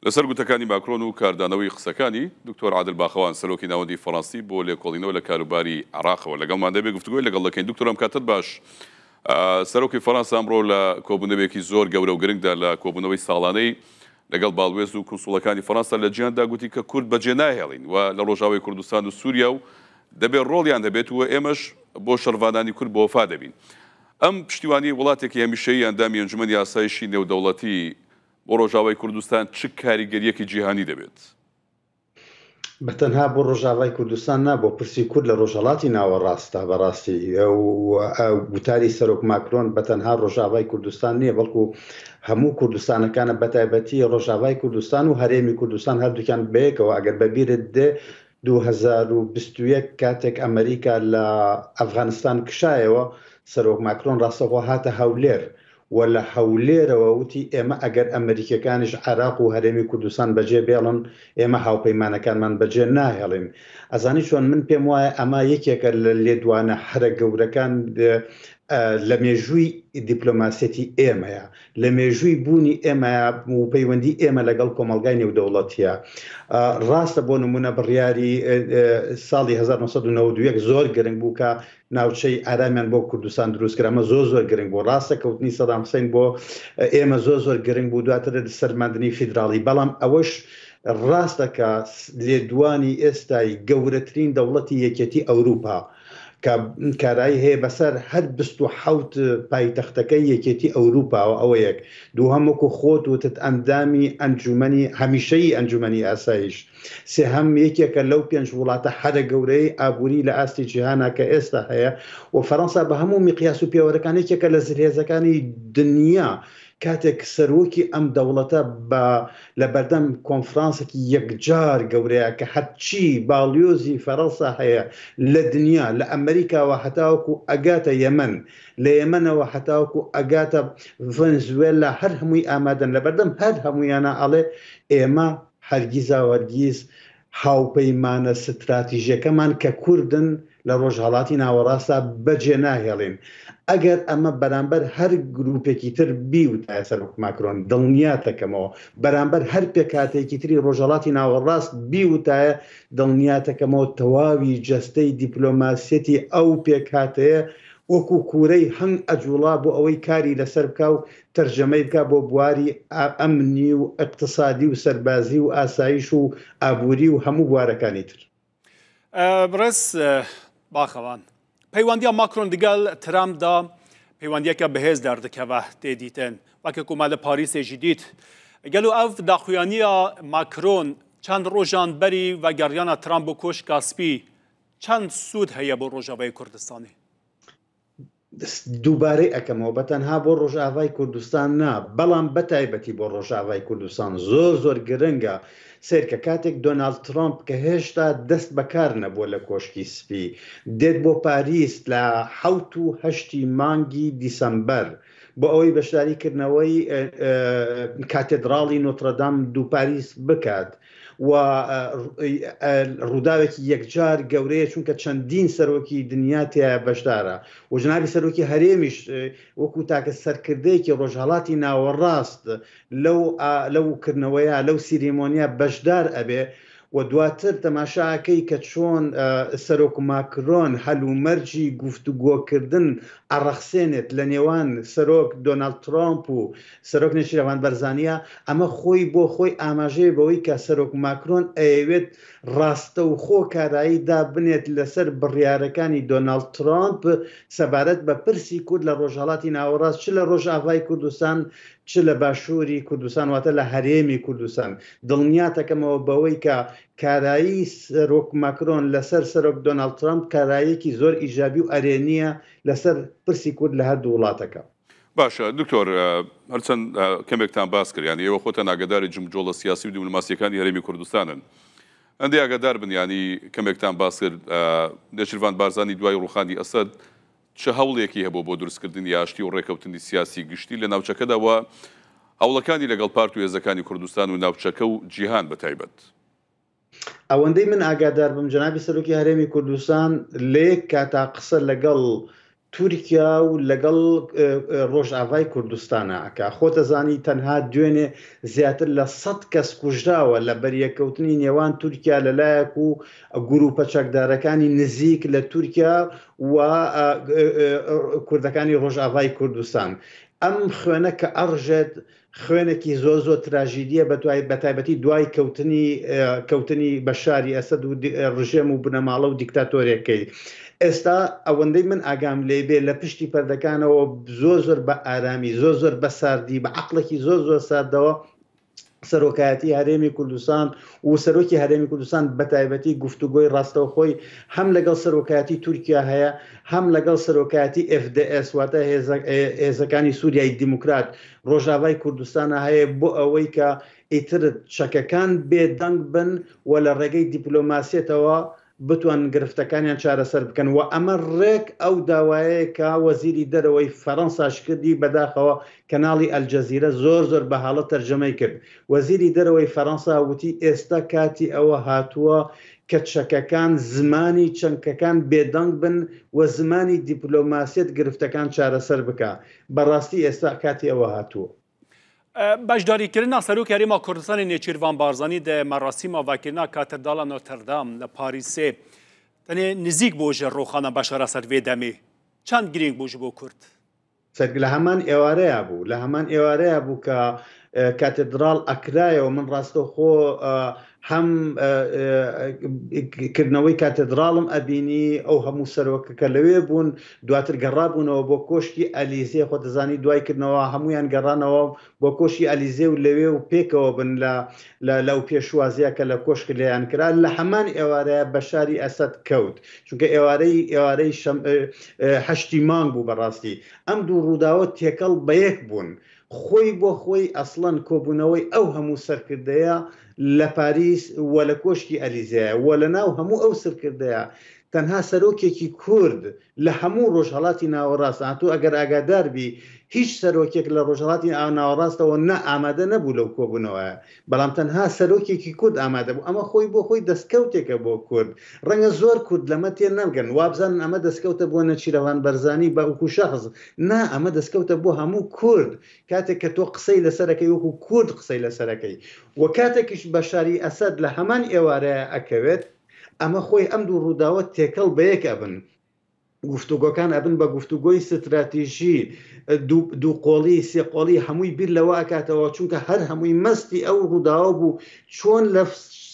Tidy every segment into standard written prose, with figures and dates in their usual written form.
لەسەر گوتەکانی ماکرۆن و کاردانەوەی قسەکانی، دکتۆر عادل باخەوان، سەرۆکی ناوەندی فەڕەنسی بۆ لێکۆڵینەوە لە کاروباری عێراقەوە لەگەڵمان دەبێت، گفتوگۆی لەگەڵ دەکەین. دکتۆر ئەم کاتەت باش. سەرۆکی فەڕەنسا ئەمڕۆ لە کۆبوونەوەیەکی زۆر گەورە و گرنگدا لە کۆبوونەوەی ساڵانەی لەگەڵ باڵوێز و کونسوڵەکانی فەڕەنسا لە جیهاندا گوتی کە کورد بەجێ ناهێڵین و لە ڕۆژاوای کوردستان و سووریا و دەبێت ڕۆڵیان هەبێت و ئێمەش بۆ شەڕڤانانی کورد بەوەفا دەبین. ئەم پشتیوانیەی وڵاتێکی هەمیشەیی ئەندامی ئەنجومەنی ئاسایشی نێودەوڵەتی بۆ ڕۆژاوای کوردستان چ کاریگەرییەکی جیهانی دەبێت؟ بە تەنها بۆ ڕۆژاڤای کوردستان نا، بۆ پرسی کورد لە ڕۆژهەڵاتی ناوەڕاستە بەڕاستی گوتاری سەرۆک ماکرۆن بە تەنها ڕۆژاڤای کوردستان نییە، بەڵکو هەموو کوردستانەکانە بەتایبەتی ڕۆژاڤای کوردستان و هەرێمی کوردستان هەردووکیان بەیەکەوە ئەگەر بەبیرت دێ 2021 کاتێک ئەمریکا لە ئەفغانستان کشایەوە سەرۆک ماکرۆن ڕاستەوخۆ هاتە هەولێر و لە هەولێرەوە وتی ئێمە ئەگەر ئەمریکیەکانیش عێراق و هەرێمی کوردستان بەجێ بێڵن ئێمە هاوپەیمانەکانمان بەجێ ناهێڵین. ئەزانی چۆن من پێم وایە ئەمە یەکێکە لە لێدوانە هەرە گەورەکان لە مێژووی دیپلۆماسیەتی ئێمەیە، لە مێژووی بوونی ئێمەیە و پەیوەندی ئێمە لەگەڵ کۆمەڵگای نێودەوڵەتیە. ڕاستە بۆ نمونە بڕیاری ساڵی 1991 زۆر گرنگ بوو کە ناوچەی ئارامیان بۆ کوردستان دروست کرد ئەمە زۆر زۆر گرنگ بوو ڕاستە کەوتنی سەدام حسین بۆ ئێمە زۆر زۆر گرنگ بوو دواتر سەرماندنی فیدراڵی بەڵام ئەوەش ڕاستە کە لێدوانی ئێستای گەورەترین دەوڵەتی یەکێتی ئەوروپا کە کارایی هەیە بەسەر هەر 27 پایتەختەکەی یەکێتی ئەوروپاوە ئەوە یەک دووهەم وەکو خۆت وتت ئەندامی ئەنجومەنی هەمیشەیی ئەنجومەنی ئاسایش سێهەم، یەکێکە لەو پێنج وڵاتە هەرە گەورەیەی ئابووری لە ئاستی جیهانا کە ئێستا هەیە و فەرەنسا بە هەموو میقیاس و پێوەرەکان یەکێکە لە زلهێزەکانی دنیا کاتێک سەرۆکی ئەم دەوڵەتە بە لە بەردەم کۆنفرانسێکی یەکجار گەورەیە کە هەرچی باڵیۆزی فەرەنسا هەیە لە دنیا لە ئەمریکاوە هەتاوەکو ئەگاتە یەمەن لە یەمەنەوە هەتاوەکو ئەگاتە ڤەنزوێلا هەر هەمووی ئامادەن لەبەردەم هەر هەموویانە ئەڵێ ئێمە هەرگیزاوهەرگیز هاوپەیمانە ستراتیژیەکەمان کە کوردن لە ڕۆژهەڵاتی ناوەڕاستدا بەجێ ناهێڵین. ئەگەر ئەمە بەرامبەر هەر گروپێکی تر بیوتایە سەرۆک ماکرۆن، دڵنیاتەکەمەوە بەرامبەر هەر پێکهاتەیەکی تری ڕۆژهەڵاتی ناوەڕاست بیوتایە، دڵنیاتەکەمەوە تەواوی جەستەی دیپلۆماسیەتی ئەو پێکهاتەیە وەکو کوورەی هەنگ ئەجوڵا بۆ ئەوەی کاری لەسەر بکا و تەرجەمەی بکا بۆ بواری ئەمنی و ئیقتسادی و سەربازی و ئاسایش و ئابووری و هەموو بوارەکانی تر. بەڕێز باخەوان، پەیوەندیا ماکرۆن دگەل ترامپدا پەیوەندیەکە بەهێز دەردکەوە تێ دیتن وەکە کومە لە پاریسێ ژی دیت گەلو ئەv داخویانیا ماکرۆن چەند ڕۆژان بەری وەگەڕیانە ترامپ بۆ کۆشکا سپی چەند سوود هەیە بۆ ڕۆژاوای کوردستانی؟ دووبارەی ئەکەمەوە بە تەنها بۆ ڕۆژئاڤای کوردستان نا، بەڵام بە تایبەتی بۆ ڕۆژئاڤای کوردستان زۆر زۆر گرنگە. سەیرکە کاتێک دۆناڵد ترۆمپ کە هێشتا دەست بەکار نەبووە لە کۆشکی سپی دێت بۆ پاریس لە حەوت و هەشتی مانگی دیسەمبەر بۆ ئەوەی بەشداری کردنەوەی کاتێدراڵی نۆترەدام دو پاریس بکات و ڕووداوێکی یەکجار گەورەیە چونکە چەندین سەرۆکی دنیا تیایا بەشدارە و جەنابی سەرۆکی هەرێمیش وەکو تاکە سەرکردەیەکی ڕۆژهەڵاتی ناوەڕاست لەو لەو کردنەوەیە لەو سیریمۆنیا بەشدار ئەبێ و دواتر تەماشاکەی کە چۆن سەرۆک ماکرۆن هەلومەرجی گفتوگۆکردن ئەڕەخسێنێت لە نێوان سەرۆک دۆناڵد ترۆمپ و سەرۆک نێچیرەڤان بەرزانییە، ئەمە خۆی بۆ خۆی ئاماژەیە بەوەی کە سەرۆک ماکرۆن ئەیەوێت ڕاستەوخۆ کارایی دابنێت لەسەر بڕیارەکانی دۆناڵد ترۆمپ سەبارەت بە پرسی کورد لە ڕۆژهەڵاتی ناوەڕاست چ لە ڕۆژاڤای کوردستان چ لە باشووری کوردستان واتە لە هەرێمی کوردستان. دڵنیاتەکەمەوە بەوەی کە کارایی سەرۆک ماکرۆن لەسەر سەرۆک دۆناڵد ترەمپ کاراییەکی زۆر ئیجابی و ئەرێنییە لەسەر پرسی کورد لە هەردوو وڵاتەکە. باشە دکتۆر هەرچەند کەمێکتان باس کرد یانی ئێوە خۆتان ئاگاداری جموجۆڵە سیاسی و دیبلۆماسیەکانی هەرێمی کوردستانن هەندێ ئاگادار بن یانی کەمێکتان باس کرد نێچیرڤان بارزانی دوای ڕوخانی ئەسەد چ هەوڵێکی هەبوو بۆ دروستکردنی ئاشتی و ڕێکەوتنی سیاسی گشتی لە ناوچەکەدا و هەوڵەکانی لەگەڵ پارت و هێزەکانی کوردستان و ناوچەکە و جیهان بە تایبەت. ئەوەندەی من ئاگادار بم جەنابی سەرۆکی هەرێمی کوردستان لە یەک کاتا قسە لەگەڵ تورکیا و لەگەڵ ڕۆژاڤای کوردستانا ئەکا. خۆت ئەزانی تەنها دوێنێ زیاتر لە سەت کەس کوژراوە لە بەریەککەوتنی نێوان تورکیا لە لایەک و گروپە چەکدارەکانی نزیک لە تورکیا و کوردەکانی ڕۆژاڤای کوردستان. ئەم خوێنە کە ئەڕژێت خوێنێکی زۆر زۆر تراژیدیە بەتایبەتی دوای کەوتنی کەوتنی بەشاری ئەسەد و ڕژێم و بنەماڵە و دیکتاتۆرێکەی. ئێستا ئەوەندەی من ئاگام لێ بێ لە پشتی پەردەکانەوە زۆر زۆر بە ئارامی زۆر زۆر بە ساردی بە عەقڵێکی زۆر زۆر ساردەوە سەرۆکایەتی هەرێمی کوردستان و سەرۆکی هەرێمی کوردستان بەتایبەتی گفتوگۆی ڕاستەوخۆی هەم لەگەڵ سەرۆکایەتی تورکیا هەیە هەم لەگەڵ سەرۆکایەتی FDS واتە هێزەکانی سووریای دیموکرات ڕۆژاڤای کوردستانا هەیە بۆ ئەوەی کە ئیتر چەکەکان بێ دەنگ بن و لە ڕێگەی دیپلۆماسیەتەوە بتوانن گرفتەکانیان چارەسەر بکەن و ئەمە ڕێک ئەو داوایەیە کە وەزیری دەرەوەی فەرەنساش کردی، بەداخەوە کەناڵی ئەلجەزیرە زۆر زۆر بە هەڵە تەرجەمەی کرد. وەزیری دەرەوەی فەرەنسا وتی ئێستا کاتی ئەوە هاتووە کە چەکەکان زمانی چەکەکان بێدەنگ بن و زمانی دیپلۆماسیەت گرفتەکان چارەسەر بکا. بەڕاستی ئێستا کاتی ئەوە هاتووە. بەشداریکردنا سەرۆکی هەرێما کوردستانی نێچیرڤان بارزانی دە مەراسیما ڤەکردنا کاترداڵا نۆتردام لە پاریسێ تەنێ نزیک بۆ ژە ڕۆخانە بەشار ئەسەد ڤێ دەمێ چەند گرینگ بوو ژ بۆ کورد؟ سەگ لە هەمان ئێوارەیا بوو لە هەمان ئێوارەیا بوو کە کاتێدراڵ ئەکرایەوە من ڕاستەوخۆ هەم کردنەوەی کاتێدراڵم ئەبینی ئەو هەموو سەرۆکە کە لەوێ بوون دواتر گەڕابوونەوە بۆ کۆشکی ئەلیزێ خۆ دەزانی دوای کردنەوە هەمویان گەڕانەوە بۆ کۆشکی ئەلیزێ و لەوێ و پێکەوە بن لە لەو پێشوازیە کە لە کۆشک لێیان کرا لە هەمان ئێوارەیە بەشاری ئەسەد کەوت چونکە ئێوارەی ئێوارەی هەشتی مانگ بوو بەڕاستی ئەم دوو ڕووداوە تێکەڵ بەیەک بوون خۆی بۆ خۆی ئەسڵەن کۆبوونەوەی ئەو هەموو سەرکردەیە لە پاریس و لە کۆشکی ئەلیزەیە و لە ناو هەموو ئەو سرکردەیە تەنها سەرۆکێکی کورد لە هەموو ڕۆژهەڵاتی ناوەڕاست تۆ ئەگەر ئاگادار بی هیچ سەرۆکێک لە ڕۆژهەڵاتی ناوەڕاستەوە نە ئامادە نەبوو لەو کۆبوونەوەیە بەڵام تەنها سەرۆکێکی کورد ئامادە بوو ئەمە خۆی بۆ خۆی دەستکەوتێکە بۆ کورد ڕەنگە زۆر کورد لەمە تێ نەگەن وابزانن ئەمە دەستکەوتە بۆ نەچیرەوان بەرزانی بە وەکو شەخس نا ئەمە دەستکەوتە بۆ هەموو کورد کاتێک کە تۆ قسەی لەسەرەکەی وەکو کورد قسەی لەسەرەکەی و کاتێکیش بەشاری ئەسەد لە هەمان ئێوارەیە ئەکەوێت ئەمە خۆی ئەم دوو ڕووداوە تێکەڵ بەیەک ئەبن گفتوگۆکان ئەبن بە گفتوگۆی ستراتیژی دوو قۆڵی سێ قۆڵی هەمووی بیر لەوە ئەکاتەوە چونکە هەر هەمووی مەستی ئەو ڕووداوە بوو چۆن لە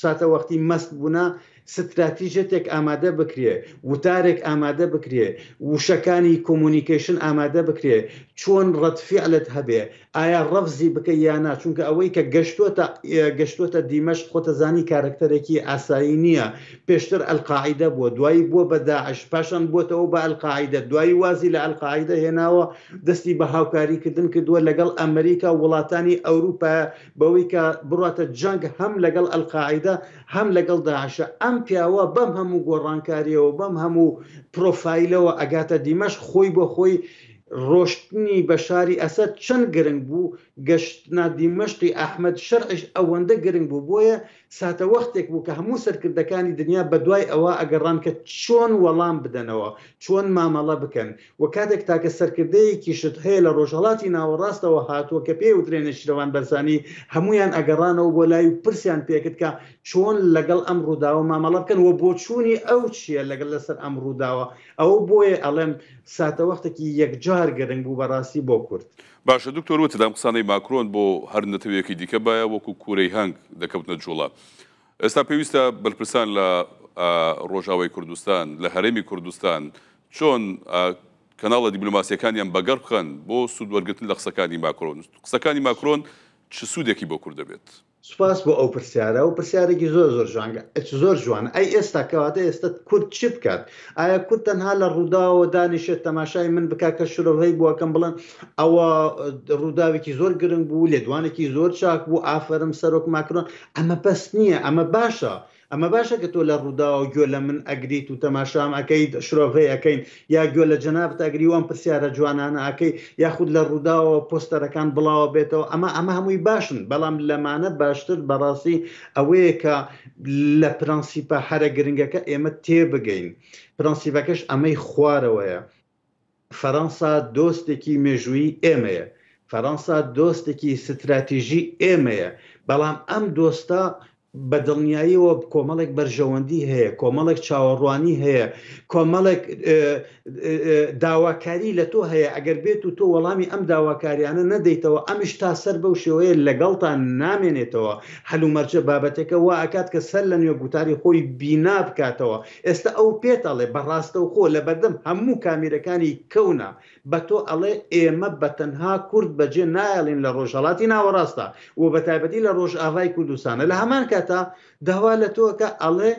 ساتەوەختی مەست بوونا ستراتیژەتێک ئامادە بکرێ وتارێک ئامادە بکرێ وشەکانی کۆمۆنیکەیشن ئامادە بکرێ چۆن ڕەدفیعلت هەبێ ئایا ڕەفزی بکەی یا نا چونکە ئەوەی کە گەشتۆتە گەشتۆتە دیمەشق خۆتەزانی کارەکتەرێکی ئاسایی نییە پێشتر ئەلقاعیدە بووە دوایی بووە بە داعش پاشان بووەتەوە بە ئەلقاعیدە دوایی وازی لە ئەلقاعیدە هێناوە دەستی بە هاوکاری کردن کردووە لەگەڵ ئەمریکا و وڵاتانی ئەوروپا بەوەی کە بڕاتە جەنگ هەم لەگەڵ ئەلقاعیدە هەم لەگەڵ داعشە ئەم پیاوە بەم هەموو گۆڕانکاریەوە بەم هەموو پرۆفایلەوە ئەگاتە دیمەشق خۆی بۆ خۆی ڕۆشتنی بەشاری ئەسەد چەند گرنگ بوو، گەشتنە دیمەشقی ئەحمەد شەرعیش ئەوەندە گرنگ بوو، بۆیە ساتەوەختێک بوو کە هەموو سەرکردەکانی دنیا بەدوای ئەوە ئەگەڕان کە چۆن وەڵام بدەنەوە، چۆن مامەڵە بکەن و کاتێک تاکە سەرکردەیەکیشت هەیە لە ڕۆژهەڵاتی ناوەڕاستەوە هاتووە کە پێی وترێ نێچیرەوان بەرزانی، هەموویان ئەگەڕانەوە بۆ لای و پرسیان پێکرد کە چۆن لەگەڵ ئەم ڕووداوە مامەڵە بکەن و بۆچوونی ئەو چییە لەگەڵ لەسەر ئەم ڕووداوە، ئەوە بۆیە ئەڵێم ساتەوەختێکی یەکجار گرنگ بوو بەڕاستی بۆ کورد. باشە دکتۆر وتت ئەم قسانەی ماکرۆن بۆ هەر نەتەوەیەکی دیکە بایە وەکو کورەی هەنگ دەکەوتنە جوڵە. ئێستا پێویستە بەرپرسان لە ڕۆژاوای کوردستان، لە هەرێمی کوردستان چۆن کەناڵە دیبلۆماسیەکانیان بەگەڕ بخەن بۆ سوود وەرگرتن لە قسەکانی ماکرۆن؟ قسەکانی ماکرۆن چ سوودێکی بۆ کورد دەبێت؟ سوپاس بۆ ئەو پرسیارە و پرسیارێکی زۆر زۆر جوانگە زۆر جوانە ئەی ئێستا کەواتە ئێستا کورد چ بکات ئایا کورد تەنها لە ڕووداوەوە دانیشێت تەماشای من بکات کە شرۆڤەی بووەکەم بڵێن ئەوە ڕووداوێکی زۆر گرنگ بوو لێدوانێکی زۆر چاک بوو ئافەرم سەرۆک ماکرۆن ئەمە بەس نییە ئەمە باشە ئەمە باشە کە تۆ لە ڕووداوەوە گوێ لە من ئەگریت و تەماشام ئەکەیت شرۆڤەی ئەکەین یا گوێ لە جەنابت ئەگری و ئەم پرسیارە جوانانە ئەکەی یاخود لە ڕووداوەوە پۆستەرەکان بڵاوە بێتەوە ئەمە ئەمە هەمووی باشن بەڵام لەمانە باشتر بەڕاستی ئەوەیە کە لە پرەنسیپە هەرە گرنگەکە ئێمە تێبگەین پرەنسیپەکەش ئەمەی خوارەوەیە. فەرەنسا دۆستێکی مێژوویی ئێمەیە، فەرەنسا دۆستێکی ستراتیژی ئێمەیە، بەڵام ئەم دۆستە بە دڵنیاییەوە کۆمەڵێک بەرژەوەندی هەیە، کۆمەڵێک چاوەڕوانی هەیە، کۆمەڵێک داواکاری لە تۆ هەیە، ئەگەر بێت و تۆ وەڵامی ئەم داواکاریانە نەدەیتەوە، ئەمیش تا سەر بەو شێوەیە لەگەڵتان نامێنێتەوە. هەلومەرجە بابەتەکە وا ئەکات کە سەر لە نوێ گوتاری خۆی بینا بکاتەوە. ئێستا ئەو پێت ئەڵێ بە ڕاستەوخۆ لەبەردەم هەموو کامیرەکانی کەونا بە تۆ ئەڵێ ئێمە بە تەنها کورد بەجێ نایەڵین لە ڕۆژهەڵاتی ناوەڕاستا و بە تایبەتی لە ڕۆژئاڤای کوردستانە لە هەمان کاتا داوا لە تۆ ئەکا ئەڵێ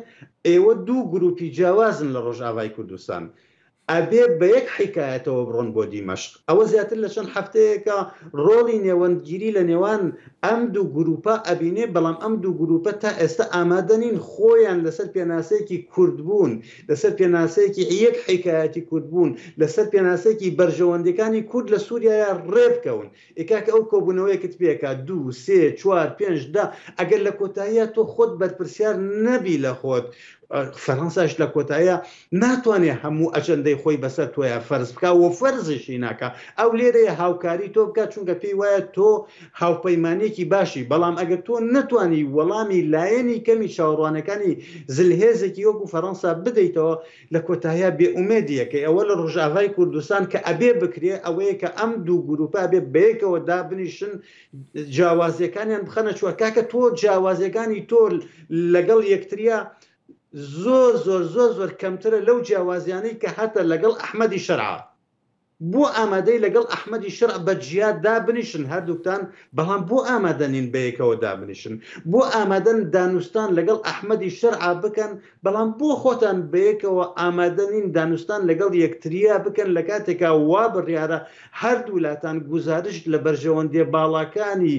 ئێوە دوو گروپی جیاوازن لە ڕۆژئاڤای کوردستان ئەبێ بە یەک حیکایەتەوە بڕۆن بۆ دیمەشق. ئەوە زیاتر لە چەند هەفتەیەکە ڕۆڵی نێوەندگیری لە نێوان ئەم دوو گرووپە ئەبینێ، بەڵام ئەم دوو گرووپە تا ئێستا ئامادە نین خۆیان لەسەر پێناسەیەکی کوردبوون، لەسەر پێناسەیەکی یەک حیکایەتی کوردبوون، لەسەر پێناسەیەکی بەرژەوەندیەکانی کورد لە سووریایا ڕێبکەون. ئێ کاکە ئەو کۆبوونەوەیەکت پێکا دوو، سێ، چوار، پێنج، دە، ئەگەر لە کۆتاییا تۆ خۆت بەرپرسیار نەبی لە خۆت، فەرەنساش لە کۆتاییا ناتوانێ هەموو ئەجەندەی خۆی بەسەر تۆیا فەرز بکا و فەرزیشی ناکا، ئەو لێرەیە هاوکاری تۆ بکا چونکە پێی وایە تۆ هاوپەیمانێکی باشی، بەڵام ئەگەر تۆ نەتوانی وەڵامی لایەنی کەمی چاوەڕوانەکانی زلهێزێکی وەکو فەرەنسا بدەیتەوە، لە کۆتاییا بێ ئومێدیەکەی ئەوە لە ڕۆژئاڤای کوردستان کە ئەبێ بکرێ ئەوەیە کە ئەم دوو گروپە ئەبێ بەیەکەوە دابنیشن جیاوازیەکانیان بخەنە چوار کاکە تۆ جیاوازیەکانی تۆ لەگەڵ یەکتریا زۆر زۆر زۆر زۆر کەمترە لەو جیاوازیانەی کە هەتە لەگەڵ ئەحمەدی شەرعا. بۆ ئامادەی لەگەڵ ئەحمەدی شەرع بە جیا دابنیشن هەردووکتان، بەڵام بۆ ئامادە نین بەیەکەوە دابنیشن؟ بۆ ئامادەن دانوستان لەگەڵ ئەحمەدی شەرعا بکەن، بەڵام بۆ خۆتان بەیەکەوە ئامادە نین دانوستان لەگەڵ یەکتریا بکەن لەکاتێکا وا بڕیارە هەردوولاتان گوزارشت لە بەرژەوەندیە باڵاکانی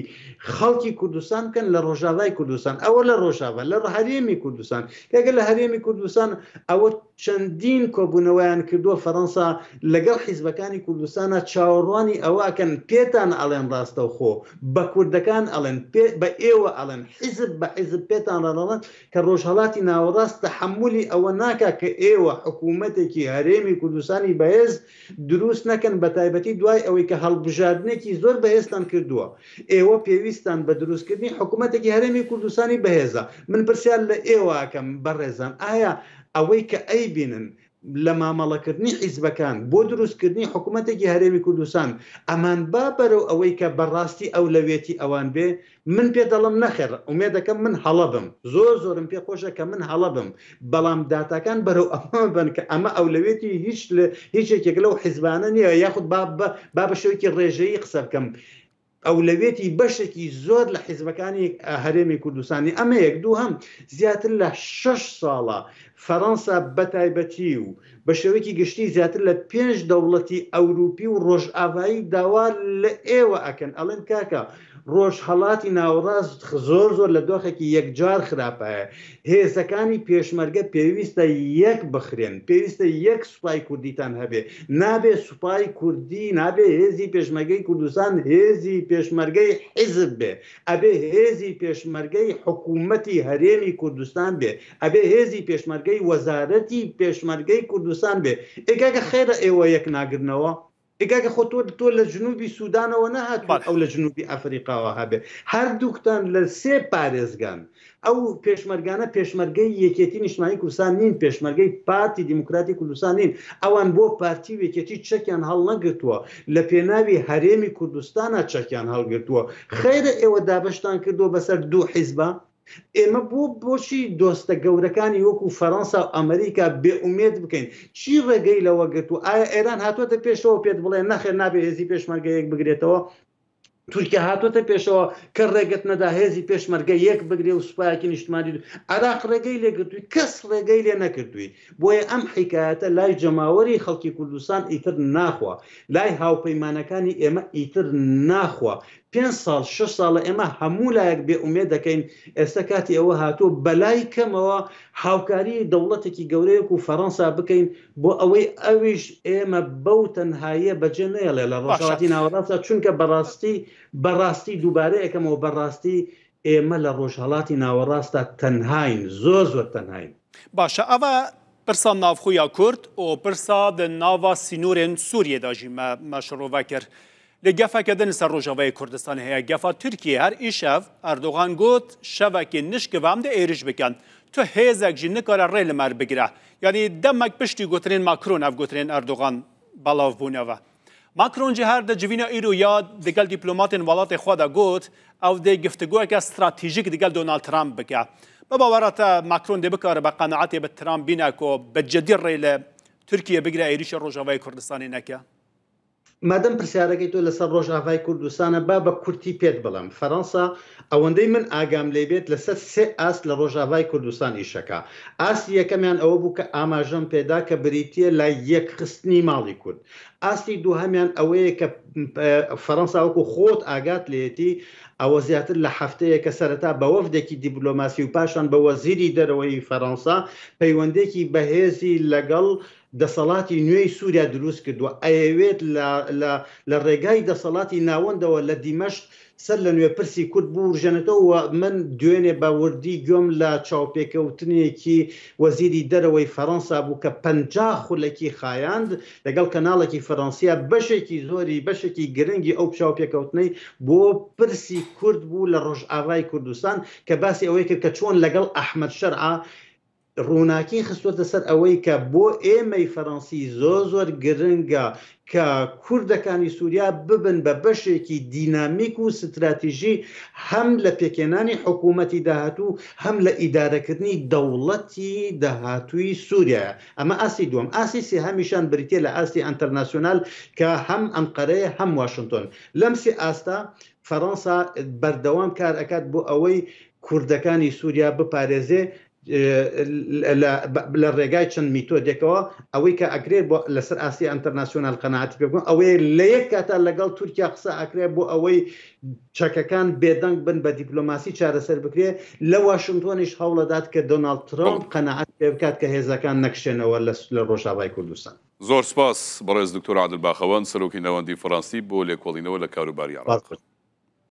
خەڵکی کوردستان بکەن لە ڕۆژاڤای کوردستان ئەوە لە ڕۆژاڤا لە هەرێمی کوردستان کاکە لە هەرێمی کوردستان ئەوە چەندین کۆبوونەوەیان کردووە فەرەنسا لەگەڵ حیزبەکانی کوردستانا چاوەڕوانی ئەوە ئەکەن پێتان ئەڵێن ڕاستەوخۆ بە کوردەکان ئەڵێن پێ بە ئێوە ئەڵێن حیزب بە حیزب پێتان ڕەڵێن کە ڕۆژهەڵاتی ناوەڕاست تەحەمولی ئەوە ناکا کە ئێوە حکوومەتێکی هەرێمی کوردستانی بەهێز دروست نەکەن بەتایبەتی دوای ئەوەی کە هەڵبژاردنێکی زۆر بەهێزتان کردووە ئێوە پێویستتان بە دروستکردنی حکوومەتێکی هەرێمی کوردستانی بەهێزە من پرسیار لە ئێوە ئەکەم بەڕێزان ئایا ئەوەی کە ئەیبینن لە مامەڵەکردنی حیزبەکان بۆ دروستکردنی حکوومەتێکی هەرێمی کوردستان ئەمانبا بەرەو ئەوەی کە بەڕاستی ئەولەویەتی ئەوان بێ من پێت دەڵێم نەخێر ئومێدەکەم من هەڵە بم زۆر زۆرم پێ خۆشە کە من هەڵە بم بەڵام داتاکان بەرەو ئەمە بن کە ئەمە ئەولەوێتی هیچ هیچ یەکێک لەو حیزبانە نییە یاخود با با بە شێوەیەکی ڕێژەیی قسە بکەم ئەولەوێتی بەشێکی زۆر لە حیزبەکانی هەرێمی کوردستانی ئەمە یەک دووهەم زیاتر لە شەش ساڵە فەرەنسا بەتایبەتی و بە شێوەیەکی گشتی زیاتر لە پێنج دەوڵەتی ئەوروپی و ڕۆژئاڤایی داوا لە ئێوە ئەکەن ئەڵێن کاکە ڕۆژهەڵاتی ناوەڕاست زۆر زۆر لە دۆخێکی یەکجار خراپایە هێزەکانی پێشمەرگە پێویستە یەک بخرێن پێویستە یەک سوپای کوردیتان هەبێ نابێ سوپای کوردی نابێ هێزی پێشمەرگەی کوردستان هێزی پێشمەرگەی حیزب بێ ئەبێ هێزی پێشمەرگەی حکوومەتی هەرێمی کوردستان بێ ئەبێ هێزی پێشمەرگەی وەزارەتی پێشمەرگەی کوردستان بێ. ئێ کاکە خێرە ئێوە یەک ناگرنەوە؟ ئێ کاکە خۆ تۆ تۆ لە جنوبی سودانەوە نەهاتووی ئەو لە جنوبی ئەفریقاوە هەبێ. هەردووکتان لە سێ پارێزگان. ئەو پێشمەرگانە پێشمەرگەی یەکێتی نیشتمانی کوردستان نین، پێشمەرگەی پارتی دیموکراتی کوردستان نین. ئەوان بۆ پارتی و یەکێتی چەکیان هەڵنەگرتووە. لە پێناوی هەرێمی کوردستانا چەکیان هەڵگرتووە. خێرە ئێوە دابەشتان کردووە بەسەر دوو حیزبا؟ ئێمە بۆ بۆچی دۆستە گەورەکانی وەکو فەرەنسا و ئەمریکا بێ ئومێد بکەین؟ چی ڕێگەی لەوە گرتووە؟ ئایا ئێران هاتووەتە پێشەوە پێت بڵێ نەخێر نابێ هێزی پێشمەرگە یەک بگرێتەوە؟ تورکیا هاتووەتە پێشەوە کە ڕێگەت نەدا هێزی پێشمەرگە یەک بگرێ و سوپایەکی نیشتمانی عێراق ڕێگەی لێ گرتووی کەس ڕێگەی لێ نەکردووی بۆیە ئەم حیکایەتە لای جەماوەری خەڵکی کوردستان ئیتر ناخوا لای هاوپەیمانەکانی ئێمە ئیتر ناخوا پێنج ساڵ شەش ساڵە ئێمە هەموو لایەک بێ ئومێد دەکەین، ئێستا کاتی ئەوە هاتووە بەلای کەمەوە هاوکاری دەوڵەتێکی گەورەی وەکو فەرەنسا بکەین بۆ ئەوەی ئەویش ئێمە بەو تەنهاییە بەجێ نەیەڵێ لە ڕۆژهەڵاتی ناوەڕاستدا، چونکە بەڕاستی بەڕاستی دووبارە ئەکەمەوە بەڕاستی ئێمە لە ڕۆژهەڵاتی ناوەڕاستدا تەنهاین، زۆر زۆر تەنهاین. باشە ئەوە. Pirsa navxwe ya Kurd û pirsa di nava sînorên Sûriyê de jî me me şirove kir. Lê gefeke din li ser Rojavayê Kurdistanê heye, gefa Tirkiyê. Her îşev Erdogan got, şevekê nişkive em dê êriş bikin. Tu hêzek jî nikare rê li mer bigire. Yanî demek piştî gotinên Macron ev gotinên Erdogan belav bûne ve. Macron jî her di civîna îro ya digel dîplomatên welatê xwe de got, ew dê giftigoyeke stratejîk digel Donald Trump bike. Bi bawera te Macron dê bikaribe qenaetê bi Trump bîne ku bi cidî rê li Tirkiyê bigire êrîşê Rojavayê Kurdistanê neke? Madem pirsyarەکەی تۆ لەسەر ڕۆژاڤای کوردستانە با بە کورتی پێت بڵێم، فەرەنسا ئەوەندەی من ئاگام لێی بێت لەسەر سێ ئاست لە ڕۆژاڤای کوردستان ئیشەکا. ئاستی یەکەمیان ئەوە بوو کە ئاماژەم پێدا کە بریتییە لە یەکخستنی ماڵی کورد. ئاستی دووهەمیان ئەوەیە کە فەرەنسا وەکو خۆت ئاگات لێیەتی ئەوە زیاتر لە هەفتەیەکە سەرەتا بە وەفدێکی دیبلۆماسی و پاشان بە وەزیری دەرەوەی فەرەنسا پەیوەندێکی بەهێزی لەگەڵ دەسەڵاتی نوێی سووریا دروست کردووە، ئەیەوێت لە لە لە ڕێگای دەسەڵاتی ناوەندەوە لە دیمەشق سەر لە نوێ پرسی کورد بورژێنێتەوە و من دوێنێ بە وردی گوێم لە چاوپێکەوتنێکی وەزیری دەرەوەی فەرەنسا بوو کە 50 خولەکی خایاند لەگەڵ کەناڵێکی فەرەنسیا بەشێکی زۆری بەشێکی گرنگی ئەو چاوپێکەوتنەی بۆ پرسی کورد بوو لە ڕۆژئاڤای کوردستان کە باسی ئەوەی کرد کە چۆن لەگەڵ ئەحمەد شەرع ڕووناکی خستووەتە سەر ئەوەی کە بۆ ئێمەی فەرەنسی زۆر زۆر گرنگە کە کوردەکانی سووریا ببن بە بەشێکی دینامیک و ستراتیژی هەم لە پێکهێنانی حکوومەتی داهاتوو هەم لە ئیدارەکردنی دەوڵەتی داهاتووی سووریایە. ئەمە ئاستی دووەم. ئاستی سێهەمیشان بریتییە لە ئاستی ئەنتەرناسیۆنال کە هەم ئەنقەرەیە هەم واشنتۆن. لەم سێ ئاستە فەرەنسا بەردەوام کار ئەکات بۆ ئەوەی کوردەکانی سووریا بپارێزێ لە ڕێگای چەند میتۆدێکەوە ئەوەی کە ئەکرێت بۆ لەسەر ئاستی ئەنتەرناسیۆنال قەناعەتی پێ بکەن ئەوەیە لە یەک کاتا لەگەڵ تورکیا قسە ئەکرێت بۆ ئەوەی چەکەکان بێدەنگ بن بە دیپلۆماسی چارەسەر بکرێ لە واشنتۆنیش هەوڵەدات کە دۆناڵد ترەمپ قەناعەت پێ بکات کە هێزەکان نەکشێنەوە لە ڕۆژاوای کوردستان. زۆر سپاس بەڕێز دکتۆر عادل باخەوان سەرۆکی ناوەندی فەرەنسی بۆ لێکۆڵینەوە لە کاروباری عێراق.